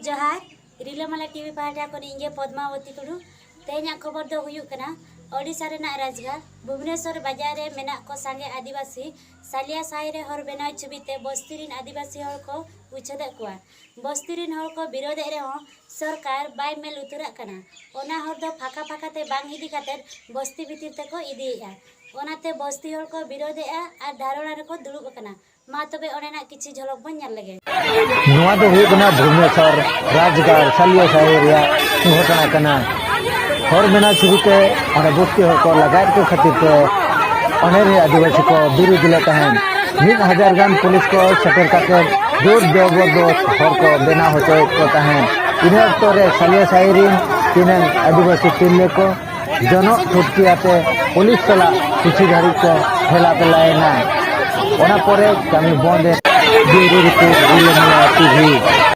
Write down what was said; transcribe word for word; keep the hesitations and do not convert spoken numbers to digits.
ᱡᱚᱦᱟᱨ, ᱨᱤᱞᱟᱹᱢᱟᱞᱟ ᱴᱤᱵᱷᱤ ᱯᱟᱦᱴᱟ ᱠᱷᱚᱱ ᱤᱧ ᱜᱮ ᱯᱚᱫᱢᱟᱵᱚᱛᱤ ᱴᱩᱰᱩ᱾ ᱛᱮᱦᱮᱧᱟᱜ ᱠᱷᱚᱵᱚᱨ ᱫᱚ ᱦᱩᱭᱩᱜ ᱠᱟᱱᱟ, ᱳᱰᱤᱥᱟ ᱨᱮᱱᱟᱜ ᱨᱟᱡᱽᱜᱟᱲ ᱵᱷᱩᱵᱽᱱᱮᱥᱚᱨ ᱵᱟᱡᱟᱨ ᱨᱮ ᱢᱮᱱᱟᱜ ᱠᱚ ᱥᱟᱸᱜᱮ ᱟᱹᱫᱤᱵᱟᱹᱥᱤ ᱥᱟᱞᱤᱭᱟ ᱥᱟᱭ ᱨᱮ ᱦᱚᱨ ᱵᱮᱱᱟᱣ ᱪᱷᱩᱵᱤ ᱛᱮ ᱵᱚᱥᱛᱤ ᱨᱤᱱ ᱟᱹᱫᱤᱵᱟᱹᱥᱤ ᱦᱚᱲ ᱠᱚ ᱩᱪᱷᱟᱹᱫᱮᱫ ᱠᱚᱣᱟ᱾ ᱵᱚᱥᱛᱤ ᱨᱤᱱ ᱦᱚᱲ ᱠᱚ ᱵᱤᱨᱳᱫᱮᱫ ᱨᱮᱦᱚᱸ ᱥᱚᱨᱠᱟᱨ ᱵᱟᱭ ᱢᱮᱫ ᱞᱩᱛᱩᱨᱟᱜ ᱠᱟᱱᱟ᱾ ᱚᱱᱟ ᱦᱚᱨ ᱫᱚ ᱯᱷᱟᱸᱠᱟ ᱯᱷᱟᱸᱠᱟ ᱛᱮ ᱵᱟᱝ ᱤᱫᱤ ᱠᱟᱛᱮ ᱵᱚᱥᱛᱤ ᱵᱷᱤᱛᱤᱨ ᱛᱮᱠᱚ ᱤᱫᱤᱭᱮᱫᱼᱟ᱾ ᱚᱱᱟᱛᱮ ᱵᱚᱥᱛᱤ ᱦᱚᱲ ᱠᱚ ᱵᱤᱨᱳᱫᱮᱫᱼᱟ ᱟᱨ ᱫᱷᱟᱨᱚᱱᱟ ᱨᱮᱠᱚ ᱫᱩᱲᱩᱵ ᱟᱠᱟᱱᱟ᱾ ᱢᱟ ᱛᱚᱵᱮ ᱚᱸᱰᱮᱱᱟᱜ ᱠᱤᱪᱷᱤ ᱡᱷᱚᱞᱚᱠ ᱵᱚᱱ ᱧᱮᱞ ᱞᱮᱜᱮ᱾ ᱱᱚᱣᱟ ᱫᱚ ᱦᱩᱭᱩᱜ ᱠᱟᱱᱟ ᱵᱷᱩᱵᱽᱱᱮᱥᱚᱨ ᱨᱟᱡᱽᱜᱟᱲ ᱥᱟᱞᱤᱭᱟ ᱥᱟᱦᱤ ᱨᱮᱭᱟᱜ ᱜᱷᱚᱴᱚᱱᱟ ᱠᱟᱱᱟ᱾ ᱦᱚᱲ ᱢᱮᱱᱟᱜ ᱪᱷᱩᱵᱤ ᱛᱮ ᱚᱸᱰᱮ ᱵᱚᱥᱛᱤ ᱦᱚᱲ ᱠᱚ ᱞᱟᱜᱟᱭᱮᱫ ᱠᱚ ᱠᱷᱟᱹᱛᱤᱨ ᱛᱮ ᱚᱸᱰᱮ ᱨᱮᱱ ᱟᱹᱫᱤᱵᱟᱹᱥᱤ ᱠᱚ ᱵᱤᱨᱩᱫᱽ ᱞᱮᱫ ᱛᱟᱦᱮᱸᱫ᱾ ᱢᱤᱫ ᱦᱟᱡᱟᱨ ᱜᱟᱱ ᱯᱩᱞᱤᱥ ᱠᱚ ᱥᱮᱴᱮᱨ ᱠᱟᱛᱮ ᱡᱳᱨ ᱡᱚᱵᱚᱨᱫᱚᱥ ᱦᱚᱲ ᱠᱚ ᱵᱮᱱᱟᱣ ᱦᱚᱪᱚᱭᱮᱫ ᱠᱚ ᱛᱟᱦᱮᱸᱫ᱾ ᱤᱱᱟᱹ ᱚᱠᱛᱚ ᱨᱮ ᱥᱟᱞᱤᱭᱟ ᱥᱟᱦᱤ ᱨᱮᱱ ᱛᱤᱱᱟᱹᱝ ᱟᱹᱫᱤᱵᱟᱹᱥᱤ ᱛᱤᱨᱞᱟᱹ ᱠᱚ ᱡᱚᱱᱚᱜ ᱴᱷᱩᱴᱠᱤ ᱟᱛᱮ ᱯᱩᱞᱤᱥ ᱥᱟᱞᱟᱜ ᱠᱤᱪᱷᱩ ᱜᱷᱟᱹᱲᱤᱡ ᱠᱚ ᱴᱷᱮᱞᱟ ᱯᱮᱞᱟᱭᱮᱱᱟ᱾ ᱚᱱᱟ ᱯᱚᱨᱮ ᱠᱟᱹᱢᱤ ᱵᱚᱱᱫ ᱮᱱ᱾ ᱵᱤᱭᱩᱨᱳ ᱨᱤᱯᱳᱨᱴ, ᱨᱤᱞᱟᱹᱢᱟᱞᱟ ᱴᱤᱵᱷᱤ᱾